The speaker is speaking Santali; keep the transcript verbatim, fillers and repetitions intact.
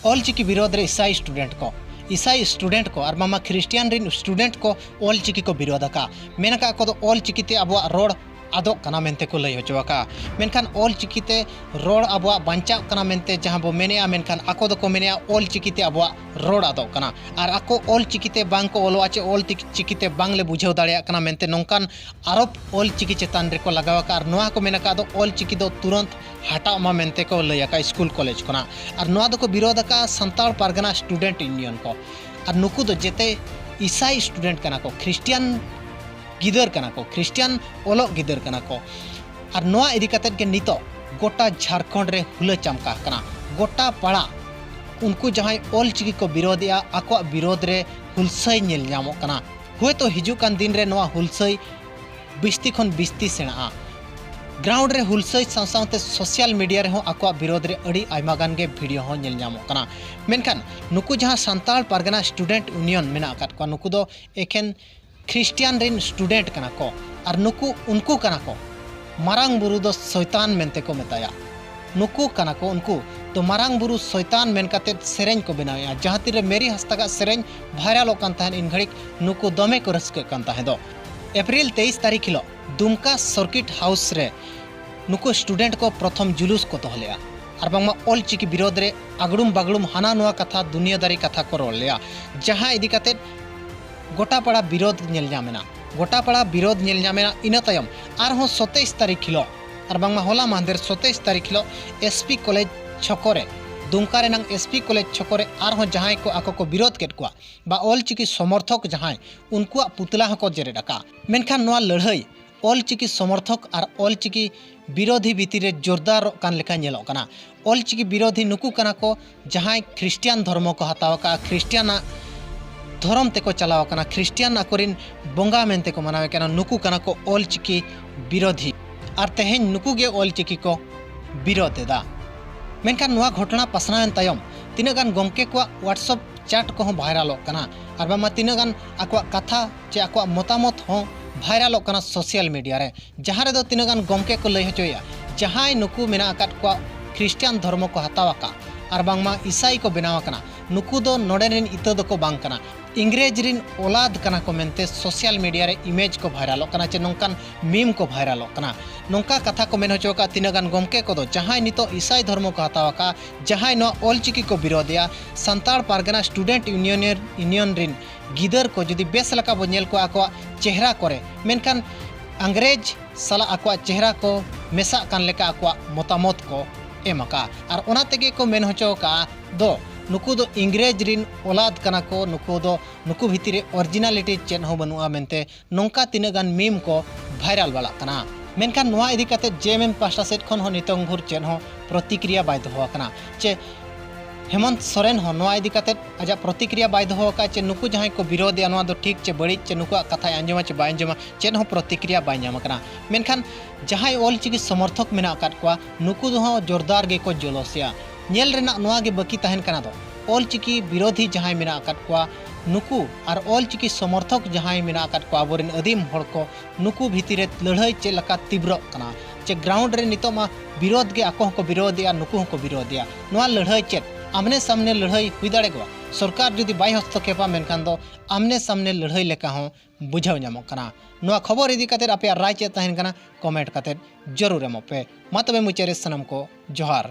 ᱚᱞᱪᱤᱠᱤ ᱵᱤᱨᱳᱫᱷ ᱨᱮ ᱤᱥᱟᱭ ᱥᱴᱩᱰᱮᱱᱴ ᱠᱚ, ᱤᱥᱟᱭ ᱥᱴᱩᱰᱮᱱᱴ ᱠᱚ ᱟᱨ ᱵᱟᱝᱢᱟ ᱠᱷᱨᱤᱥᱴᱤᱭᱟᱱ ᱨᱤᱱ ᱥᱴᱩᱰᱮᱱᱴ ᱠᱚ ᱚᱞᱪᱤᱠᱤ ᱠᱚ ᱵᱤᱨᱳᱫᱷ ᱟᱠᱟᱫᱼᱟ᱾ ᱢᱮᱱ ᱟᱠᱟᱫ ᱠᱚ ᱫᱚ ᱚᱞᱪᱤᱠᱤ ᱛᱮ ᱟᱵᱚᱣᱟᱜ ᱨᱚᱲ ᱟᱫᱚᱜ ᱠᱟᱱᱟ ᱢᱮᱱᱛᱮ ᱠᱚ ᱞᱟᱹᱭ ᱦᱚᱪᱚ ᱟᱠᱟᱫᱼᱟ᱾ ᱢᱮᱱᱠᱷᱟᱱ ᱚᱞᱪᱤᱠᱤ ᱛᱮ ᱨᱚᱲ ᱟᱵᱚᱣᱟᱜ ᱵᱟᱧᱪᱟᱜ ᱠᱟᱱᱟ ᱢᱮᱱᱛᱮ ᱡᱟᱦᱟᱸ ᱵᱚ ᱢᱮᱱᱮᱫᱼᱟ, ᱢᱮᱱᱠᱷᱟᱱ ᱟᱠᱚ ᱫᱚᱠᱚ ᱢᱮᱱᱮᱫᱼᱟ ᱚᱞᱪᱤᱠᱤ ᱛᱮ ᱟᱵᱚᱣᱟᱜ ᱨᱚᱲ ᱟᱫᱚᱜ ᱠᱟᱱᱟ᱾ ᱟᱨ ᱟᱠᱚ ᱚᱞᱪᱤᱠᱤ ᱛᱮ ᱵᱟᱝ ᱠᱚ ᱚᱞᱚᱜᱼᱟ ᱪᱮ ᱚᱞᱪᱤᱠᱤ ᱛᱮ ᱵᱟᱝ ᱞᱮ ᱵᱩᱡᱷᱟᱹᱣ ᱫᱟᱲᱮᱭᱟᱜ ᱠᱟᱱᱟ ᱢᱮᱱᱛᱮ ᱱᱚᱝᱠᱟᱱ ᱟᱨᱳᱯ ᱚᱞᱪᱤᱠᱤ ᱪᱮᱛᱟᱱ ᱨᱮᱠᱚ ᱞᱟᱜᱟᱣ ᱟᱠᱟᱫᱼᱟ᱾ ᱟᱨ ᱱᱚᱣᱟ ᱠᱚ ᱢᱮᱱ ᱟᱠᱟᱫ ᱫᱚ ᱚᱞᱪᱤᱠᱤ ᱫᱚ ᱛᱩᱨᱟᱹᱱᱛ ᱦᱟᱴᱟᱣ ᱢᱟ ᱢᱮᱱᱛᱮ ᱠᱚ ᱞᱟᱹᱭ ᱟᱠᱟᱫᱼᱟ ᱥᱠᱩᱞ ᱠᱚᱞᱮᱡᱽ ᱠᱷᱚᱱᱟᱜ᱾ ᱟᱨ ᱱᱚᱣᱟ ᱫᱚᱠᱚ ᱵᱤᱨᱳᱫᱷ ᱟᱠᱟᱫᱼᱟ ᱥᱟᱱᱛᱟᱲ ᱯᱟᱨᱜᱟᱱᱟ ᱥᱴᱩᱰᱮᱱᱴ ᱤᱭᱩᱱᱤᱭᱚᱱ ᱠᱚ᱾ ᱟᱨ ᱱᱩᱠᱩ ᱫᱚ ᱡᱮᱛᱮ ᱤᱥᱟᱭ ᱥᱴᱩᱰᱮᱱᱴ ᱠᱟᱱᱟ ᱠᱚ, ᱠᱷᱨᱤᱥᱴᱤᱭᱟᱱ ᱜᱤᱫᱟᱹᱨ ᱠᱟᱱᱟ ᱠᱚ, ᱠᱷᱨᱤᱥᱴᱤᱭᱟᱱ ᱚᱞᱚᱜ ᱜᱤᱫᱟᱹᱨ ᱠᱟᱱᱟ ᱠᱚ᱾ ᱟᱨ ᱱᱚᱣᱟ ᱤᱫᱤ ᱠᱟᱛᱮᱫ ᱜᱮ ᱱᱤᱛᱚᱜ ᱜᱚᱴᱟ ᱡᱷᱟᱲᱠᱷᱚᱸᱰ ᱨᱮ ᱦᱩᱞᱟᱹ ᱪᱟᱢᱠᱟ ᱟᱠᱟᱱᱟ᱾ ᱜᱚᱴᱟ ᱯᱟᱲᱟ ᱩᱱᱠᱩ ᱡᱟᱦᱟᱸᱭ ᱚᱞᱪᱤᱠᱤ ᱠᱚ ᱵᱤᱨᱳᱫᱷᱮᱜᱼᱟ, ᱟᱠᱚᱣᱟᱜ ᱵᱤᱨᱳᱫᱷ ᱨᱮ ᱦᱩᱞᱥᱟᱹᱭ ᱧᱮᱞ ᱧᱟᱢᱚᱜ ᱠᱟᱱᱟ᱾ ᱦᱳᱭᱛᱳ ᱦᱤᱡᱩᱜ ᱠᱟᱱ ᱫᱤᱱ ᱨᱮ ᱱᱚᱣᱟ ᱦᱩᱞᱥᱟᱹᱭ ᱵᱤᱥᱛᱤ ᱠᱷᱚᱱ ᱵᱤᱥᱛᱤ ᱥᱮᱬᱟᱜᱼᱟ᱾ ᱜᱨᱟᱣᱩᱱᱰ ᱨᱮ ᱦᱩᱞᱥᱟᱹᱭ ᱥᱟᱶ ᱥᱟᱶᱛᱮ ᱥᱳᱥᱟᱞ ᱢᱤᱰᱤᱭᱟ ᱨᱮᱦᱚᱸ ᱟᱠᱚᱣᱟᱜ ᱵᱤᱨᱳᱫᱷ ᱨᱮ ᱟᱹᱰᱤ ᱟᱭᱢᱟ ᱜᱟᱱ ᱜᱮ ᱵᱷᱤᱰᱤᱭᱳ ᱦᱚᱸ ᱧᱮᱞ ᱧᱟᱢᱚᱜ ᱠᱟᱱᱟ᱾ ᱢᱮᱱᱠᱷᱟᱱ ᱱᱩᱠᱩ ᱡᱟᱦᱟᱸ ᱥᱟᱱᱛᱟᱲ ᱯᱟᱨᱜᱟᱱᱟ ᱥᱴᱩᱰᱮᱱᱴ ᱤᱭᱩᱱᱤᱭᱚᱱ ᱢᱮᱱᱟᱜ ᱟᱠᱟᱫ ᱠᱚᱣᱟ, ᱱᱩᱠᱩ ᱫᱚ ᱮᱠᱷᱮᱱ ᱠᱷᱨᱤᱥᱴᱤᱭᱟᱱ ᱨᱤᱱ ᱥᱴᱩᱰᱮᱱᱴ ᱠᱟᱱᱟ ᱠᱚ᱾ ᱟᱨ ᱱᱩᱠᱩ, ᱩᱱᱠᱩ ᱠᱟᱱᱟ ᱠᱚ ᱢᱟᱨᱟᱝ ᱵᱩᱨᱩ ᱫᱚ ᱥᱚᱭᱛᱟᱱ ᱢᱮᱱᱛᱮ ᱠᱚ ᱢᱮᱛᱟᱭᱟ᱾ ᱱᱩᱠᱩ ᱠᱟᱱᱟ ᱠᱚ ᱩᱱᱠᱩ ᱫᱚ ᱢᱟᱨᱟᱝ ᱵᱩᱨᱩ ᱥᱚᱭᱛᱟᱱ ᱢᱮᱱ ᱠᱟᱛᱮᱫ ᱥᱮᱨᱮᱧ ᱠᱚ ᱵᱮᱱᱟᱣᱮᱫᱼᱟ᱾ ᱡᱟᱦᱟᱸ ᱛᱤᱱᱨᱮ ᱢᱮᱨᱤ ᱦᱟᱸᱥᱫᱟᱜᱟᱜ ᱥᱮᱨᱮᱧ ᱵᱷᱟᱭᱨᱟᱞᱚᱜ ᱠᱟᱱ ᱛᱟᱦᱮᱸᱫ, ᱤᱱ ᱜᱷᱟᱹᱲᱤᱡ ᱱᱩᱠᱩ ᱫᱚᱢᱮ ᱠᱚ ᱨᱟᱹᱥᱠᱟᱹᱜ ᱠᱟᱱ ᱛᱟᱦᱮᱸᱫᱚᱜ᱾ ᱮᱯᱨᱤᱞ ᱛᱮᱭᱤᱥ ᱛᱟᱹᱨᱤᱠᱷ ᱦᱤᱞᱳᱜ ᱫᱩᱢᱠᱟ ᱥᱟᱨᱠᱤᱴ ᱦᱟᱣᱩᱥ ᱨᱮ ᱱᱩᱠᱩ ᱥᱴᱩᱰᱮᱱᱴ ᱠᱚ ᱯᱨᱚᱛᱷᱚᱢ ᱡᱩᱞᱩᱥ ᱠᱚ ᱫᱚᱦᱚ ᱞᱮᱫᱼᱟ᱾ ᱟᱨ ᱵᱟᱝᱢᱟ ᱚᱞᱪᱤᱠᱤ ᱵᱤᱨᱳᱫᱷ ᱨᱮ ᱟᱜᱲᱩᱢ ᱵᱟᱜᱲᱩᱢ ᱦᱟᱱᱟ ᱱᱚᱣᱟ ᱠᱟᱛᱷᱟ, ᱫᱩᱱᱤᱭᱟᱹᱫᱟᱨᱤ ᱠᱟᱛᱷᱟ ᱠᱚ ᱨᱚᱲ ᱞᱮᱫᱼᱟ, ᱡᱟᱦᱟᱸ ᱤᱫᱤ ᱠᱟᱛᱮᱫ ᱜᱚᱴᱟ ᱯᱟᱲᱟ ᱵᱤᱨᱳᱫᱷ ᱧᱮᱞ ᱧᱟᱢ ᱮᱱᱟ᱾ ᱜᱚᱴᱟ ᱯᱟᱲᱟ ᱵᱤᱨᱳᱫᱷ ᱧᱮᱞ ᱧᱟᱢ ᱮᱱᱟ᱾ ᱤᱱᱟᱹ ᱛᱟᱭᱚᱢ ᱟᱨᱦᱚᱸ ᱥᱚᱛᱮᱭᱤᱥ ᱛᱟᱹᱨᱤᱠᱷ ᱦᱤᱞᱳᱜ ᱟᱨ ᱵᱟᱝᱢᱟ ᱦᱚᱞᱟ ᱢᱟᱦᱫᱮᱨ ᱥᱚᱛᱮᱭᱤᱥ ᱛᱟᱹᱨᱤᱠᱷ ᱦᱤᱞᱳᱜ ᱮᱥᱯᱤ ᱠᱚᱞᱮᱡᱽ ᱪᱷᱚᱠᱚ ᱨᱮ, ᱫᱩᱢᱠᱟ ᱨᱮᱱᱟᱝ ᱮᱥᱯᱤ ᱠᱚᱞᱮᱡᱽ ᱪᱷᱚᱠᱚ ᱨᱮ ᱟᱨᱦᱚᱸ ᱡᱟᱦᱟᱸᱭ ᱠᱚ ᱟᱠᱚ ᱠᱚ ᱵᱤᱨᱳᱫᱷ ᱠᱮᱫ ᱠᱚᱣᱟ ᱵᱟ ᱚᱞᱪᱤᱠᱤ ᱥᱚᱢᱚᱨᱛᱷᱚᱠ ᱡᱟᱦᱟᱸᱭ, ᱩᱱᱠᱩᱣᱟᱜ ᱯᱩᱛᱞᱟ ᱦᱚᱸᱠᱚ ᱡᱮᱨᱮᱫ ᱟᱠᱟᱫᱼᱟ᱾ ᱢᱮᱱᱠᱷᱟᱱ ᱱᱚᱣᱟ ᱞᱟᱹᱲᱦᱟᱹᱭ ᱚᱞᱪᱤᱠᱤ ᱥᱚᱢᱚᱨᱛᱷᱚᱠ ᱟᱨ ᱚᱞᱪᱤᱠᱤ ᱵᱤᱨᱳᱫᱷᱤ ᱵᱷᱤᱛᱤᱨ ᱨᱮ ᱡᱳᱨᱫᱟᱨᱚᱜ ᱠᱟᱱ ᱞᱮᱠᱟ ᱧᱮᱞᱚᱜ ᱠᱟᱱᱟ᱾ ᱚᱞᱪᱤᱠᱤ ᱵᱤᱨᱳᱫᱷᱤ ᱱᱩᱠᱩ ᱠᱟᱱᱟ ᱠᱚ ᱡᱟᱦᱟᱸᱭ ᱠᱷᱨᱤᱥᱴᱤᱭᱟᱱ ᱫᱷᱚᱨᱢᱚ ᱠᱚ ᱦᱟᱛᱟᱣ ᱟᱠᱟᱫᱼᱟ, ᱠᱷᱨᱤᱥᱴᱤᱭᱟᱱᱟᱜ ᱫᱷᱚᱨᱚᱢ ᱛᱮᱠᱚ ᱪᱟᱞᱟᱣ ᱟᱠᱟᱱᱟ, ᱠᱷᱨᱤᱥᱴᱤᱭᱟᱱ ᱟᱠᱚᱨᱮᱱ ᱵᱚᱸᱜᱟ ᱢᱮᱱᱛᱮ ᱠᱚ ᱢᱟᱱᱟᱣᱮ ᱠᱟᱱᱟ, ᱱᱩᱠᱩ ᱠᱟᱱᱟ ᱠᱚ ᱚᱞᱪᱤᱠᱤ ᱵᱤᱨᱳᱫᱷᱤ᱾ ᱟᱨ ᱛᱮᱦᱮᱧ ᱱᱩᱠᱩ ᱜᱮ ᱚᱞᱪᱤᱠᱤ ᱠᱚ ᱵᱤᱨᱳᱫᱷ ᱮᱫᱟ᱾ ᱢᱮᱱᱠᱷᱟᱱ ᱱᱚᱣᱟ ᱜᱷᱚᱴᱚᱱᱟ ᱯᱟᱥᱱᱟᱣᱮᱱ ᱛᱟᱭᱚᱢ ᱛᱤᱱᱟᱹᱜ ᱜᱟᱱ ᱜᱚᱢᱠᱮ ᱠᱚᱣᱟᱜ WhatsApp ᱪᱟᱴ ᱠᱚᱦᱚᱸ ᱵᱷᱟᱭᱨᱟᱞᱚᱜ ᱠᱟᱱᱟ, ᱟᱨ ᱵᱟᱝᱢᱟ ᱛᱤᱱᱟᱹᱜ ᱜᱟᱱ ᱟᱠᱚᱣᱟᱜ ᱠᱟᱛᱷᱟ ᱪᱮ ᱟᱠᱚᱣᱟᱜ ᱢᱚᱛᱟᱢᱚᱛ ᱦᱚᱸ ᱵᱷᱟᱭᱨᱟᱞᱚᱜ ᱠᱟᱱᱟ ᱥᱳᱥᱟᱞ ᱢᱤᱰᱤᱭᱟ ᱨᱮ, ᱡᱟᱦᱟᱸ ᱨᱮᱫᱚ ᱛᱤᱱᱟᱹᱜ ᱜᱟᱱ ᱜᱚᱢᱠᱮ ᱠᱚ ᱞᱟᱹᱭ ᱦᱚᱪᱚᱭᱮᱫᱼᱟ, ᱡᱟᱦᱟᱸᱭ ᱱᱩᱠᱩ ᱢᱮᱱᱟᱜ ᱟᱠᱟᱫ ᱠᱚᱣᱟ ᱠᱷᱨᱤᱥᱴᱟᱱ ᱫᱷᱚᱨᱢᱚ ᱠᱚ ᱦᱟᱛᱟᱣ ᱟᱠᱟᱫ, ᱟᱨ ᱵᱟᱝᱢᱟ ᱤᱥᱟᱭ ᱠᱚ ᱵᱮᱱᱟᱣ ᱟᱠᱟᱱᱟ, ᱱᱩᱠᱩ ᱫᱚ ᱱᱚᱰᱮ ᱨᱤᱱ ᱤᱛᱟᱹ ᱫᱚᱠᱚ ᱵᱟᱝ ᱠᱟᱱᱟ, ᱤᱝᱨᱮᱡᱽ ᱨᱤᱱ ᱚᱞᱟᱫ ᱠᱟᱱᱟ ᱠᱚ ᱢᱮᱱᱛᱮ ᱥᱳᱥᱟᱞ ᱢᱤᱰᱤᱭᱟ ᱨᱮ ᱤᱢᱮᱡᱽ ᱠᱚ ᱵᱷᱟᱭᱨᱟᱞᱚᱜ ᱠᱟᱱᱟ, ᱪᱮ ᱱᱚᱝᱠᱟᱱ ᱢᱤᱢ ᱠᱚ ᱵᱷᱟᱭᱨᱟᱞᱚᱜ ᱠᱟᱱᱟ᱾ ᱱᱚᱝᱠᱟ ᱠᱟᱛᱷᱟ ᱠᱚ ᱢᱮᱱ ᱦᱚᱪᱚ ᱟᱠᱟᱫ ᱛᱤᱱᱟᱹᱜ ᱜᱟᱱ ᱜᱚᱢᱠᱮ ᱠᱚᱫᱚ, ᱡᱟᱦᱟᱸᱭ ᱱᱤᱛᱚᱜ ᱤᱥᱟᱭ ᱫᱷᱚᱨᱢᱚ ᱠᱚ ᱦᱟᱛᱟᱣ ᱟᱠᱟᱫ, ᱡᱟᱦᱟᱸᱭ ᱱᱚᱣᱟ ᱚᱞᱪᱤᱠᱤ ᱠᱚ ᱵᱤᱨᱳᱫᱮᱜᱼᱟ, ᱥᱟᱱᱛᱟᱲ ᱯᱟᱨᱜᱟᱱᱟ ᱥᱴᱩᱰᱮᱱᱴ ᱤᱭᱩᱱᱤᱭᱚᱱ, ᱤᱭᱩᱱᱤᱭᱚᱱ ᱨᱤᱱ ᱜᱤᱫᱟᱹᱨ ᱠᱚ ᱡᱩᱫᱤ ᱵᱮᱥ ᱞᱮᱠᱟ ᱵᱚ ᱧᱮᱞ ᱠᱚᱣᱟ ᱟᱠᱚᱣᱟᱜ ᱪᱮᱦᱨᱟ ᱠᱚᱨᱮ, ᱢᱮᱱᱠᱷᱟᱱ ᱤᱝᱨᱮᱡᱽ ᱥᱟᱞᱟᱜ ᱟᱠᱚᱣᱟᱜ ᱪᱮᱦᱨᱟ ᱠᱚ ᱢᱮᱥᱟᱜ ᱠᱟᱱ ᱞᱮᱠᱟ ᱟᱠᱚᱣᱟᱜ ᱢᱚᱛᱟᱢᱚᱛ ᱠᱚ ᱮᱢ ᱟᱠᱟᱫᱼᱟ᱾ ᱟᱨ ᱚᱱᱟ ᱛᱮᱜᱮ ᱠᱚ ᱢᱮᱱ ᱦᱚᱪᱚ ᱟᱠᱟᱫᱼᱟ ᱫᱚ, ᱱᱩᱠᱩ ᱫᱚ ᱤᱝᱨᱮᱡᱽ ᱨᱤᱱ ᱚᱞᱟᱫ ᱠᱟᱱᱟ ᱠᱚ, ᱱᱩᱠᱩ ᱫᱚ, ᱱᱩᱠᱩ ᱵᱷᱤᱛᱤᱨ ᱨᱮ ᱚᱨᱤᱡᱤᱱᱟᱞᱤᱴᱤ ᱪᱮᱫ ᱦᱚᱸ ᱵᱟᱹᱱᱩᱜᱼᱟ ᱢᱮᱱᱛᱮ ᱱᱚᱝᱠᱟ ᱛᱤᱱᱟᱹᱜ ᱜᱟᱱ ᱢᱤᱢ ᱠᱚ ᱵᱷᱟᱭᱨᱟᱞ ᱵᱟᱲᱟᱜ ᱠᱟᱱᱟ᱾ ᱢᱮᱱᱠᱷᱟᱱ ᱱᱚᱣᱟ ᱤᱫᱤ ᱠᱟᱛᱮ ᱡᱮ ᱮᱢ ᱮᱢ ᱯᱟᱦᱴᱟ ᱥᱮᱫ ᱠᱷᱚᱱ ᱦᱚᱸ ᱱᱤᱛᱚᱝ ᱵᱷᱳᱨ ᱪᱮᱫ ᱦᱚᱸ ᱯᱨᱚᱛᱤᱠᱨᱤᱭᱟ ᱵᱟᱭ ᱫᱚᱦᱚ ᱟᱠᱟᱱᱟ, ᱪᱮ ᱦᱮᱢᱚᱱᱛ ᱥᱚᱨᱮᱱ ᱦᱚᱸ ᱱᱚᱣᱟ ᱤᱫᱤ ᱠᱟᱛᱮ ᱟᱡᱟᱜ ᱯᱨᱚᱛᱤᱠᱨᱤᱭᱟ ᱵᱟᱭ ᱫᱚᱦᱚ ᱟᱠᱟᱫᱼᱟ, ᱪᱮ ᱱᱩᱠᱩ ᱡᱟᱦᱟᱸᱭ ᱠᱚ ᱵᱤᱨᱳᱫᱮᱜᱼᱟ ᱱᱚᱣᱟ ᱫᱚ ᱴᱷᱤᱠ ᱪᱮ ᱵᱟᱹᱲᱤᱡ, ᱪᱮ ᱱᱩᱠᱩᱣᱟᱜ ᱠᱟᱛᱷᱟᱭ ᱟᱸᱡᱚᱢᱟ ᱪᱮ ᱵᱟᱭ ᱟᱸᱡᱚᱢᱟ, ᱪᱮᱫ ᱦᱚᱸ ᱯᱨᱚᱛᱤᱠᱨᱤᱭᱟ ᱵᱟᱭ ᱧᱟᱢ ᱟᱠᱟᱱᱟ᱾ ᱢᱮᱱᱠᱷᱟᱱ ᱡᱟᱦᱟᱸᱭ ᱚᱞᱪᱤᱠᱤ ᱥᱚᱢᱚᱨᱛᱷᱚᱠ ᱢᱮᱱᱟᱜ ᱟᱠᱟᱫ ᱠᱚᱣᱟ, ᱱᱩᱠᱩ ᱫᱚ ᱦᱚᱸ ᱡᱳᱨᱫᱟᱨ ᱜᱮᱠᱚ ᱡᱚᱞᱚᱥᱮᱜᱼᱟ᱾ ᱧᱮᱞ ᱨᱮᱱᱟᱜ ᱱᱚᱣᱟ ᱜᱮ ᱵᱟᱹᱠᱤ ᱛᱟᱦᱮᱱ ᱠᱟᱱᱟ ᱫᱚ, ᱚᱞᱪᱤᱠᱤ ᱵᱤᱨᱳᱫᱷᱤ ᱡᱟᱦᱟᱸᱭ ᱢᱮᱱᱟᱜ ᱟᱠᱟᱫ ᱠᱚᱣᱟ ᱱᱩᱠᱩ ᱟᱨ ᱚᱞᱪᱤᱠᱤ ᱥᱚᱢᱚᱨᱛᱷᱚᱠ ᱡᱟᱦᱟᱸᱭ ᱢᱮᱱᱟᱜ ᱟᱠᱟᱫ ᱠᱚᱣᱟ ᱟᱵᱚᱨᱮᱱ ᱟᱹᱫᱤᱢ ᱦᱚᱲ ᱠᱚ, ᱱᱩᱠᱩ ᱵᱷᱤᱛᱤᱨ ᱨᱮ ᱞᱟᱹᱲᱦᱟᱹᱭ ᱪᱮᱫ ᱞᱮᱠᱟ ᱛᱤᱵᱨᱚᱜ ᱠᱟᱱᱟ, ᱪᱮ ᱜᱨᱟᱣᱩᱱᱰ ᱨᱮ ᱱᱤᱛᱚᱜ ᱢᱟ ᱵᱤᱨᱳᱫᱷ ᱜᱮ, ᱟᱠᱚ ᱦᱚᱸᱠᱚ ᱵᱤᱨᱳᱫᱷᱮᱜᱼᱟ, ᱱᱩᱠᱩ ᱦᱚᱸᱠᱚ ᱵᱤᱨᱳᱫᱷᱮᱜᱼᱟ᱾ ᱱᱚᱣᱟ ᱞᱟᱹᱲᱦᱟᱹᱭ ᱪᱮᱫ ᱟᱢᱱᱮ ᱥᱟᱢᱱᱮ ᱞᱟᱹᱲᱦᱟᱹᱭ ᱦᱩᱭ ᱫᱟᱲᱮ ᱠᱚᱜᱼᱟ? ᱥᱚᱨᱠᱟᱨ ᱡᱩᱫᱤ ᱵᱟᱭ ᱦᱚᱥᱛᱚᱠᱷᱮᱯᱟ, ᱢᱮᱱᱠᱷᱟᱱ ᱫᱚ ᱟᱢᱱᱮ ᱥᱟᱢᱱᱮ ᱞᱟᱹᱲᱦᱟᱹᱭ ᱞᱮᱠᱟ ᱦᱚᱸ ᱵᱩᱡᱷᱟᱹᱣ ᱧᱟᱢᱚᱜ ᱠᱟᱱᱟ᱾ ᱱᱚᱣᱟ ᱠᱷᱚᱵᱚᱨ ᱤᱫᱤ ᱠᱟᱛᱮ ᱟᱯᱮᱭᱟᱜ ᱨᱟᱭ ᱪᱮᱫ ᱛᱟᱦᱮᱱ ᱠᱟᱱᱟ? ᱠᱚᱢᱮᱱᱴ ᱠᱟᱛᱮ ᱡᱟᱹᱨᱩᱲ ᱮᱢᱚᱜ ᱯᱮ᱾ ᱢᱟ ᱛᱚᱵᱮ ᱢᱩᱪᱟᱹᱫ ᱨᱮ ᱥᱟᱱᱟᱢ ᱠᱚ ᱡᱚᱦᱟᱨ᱾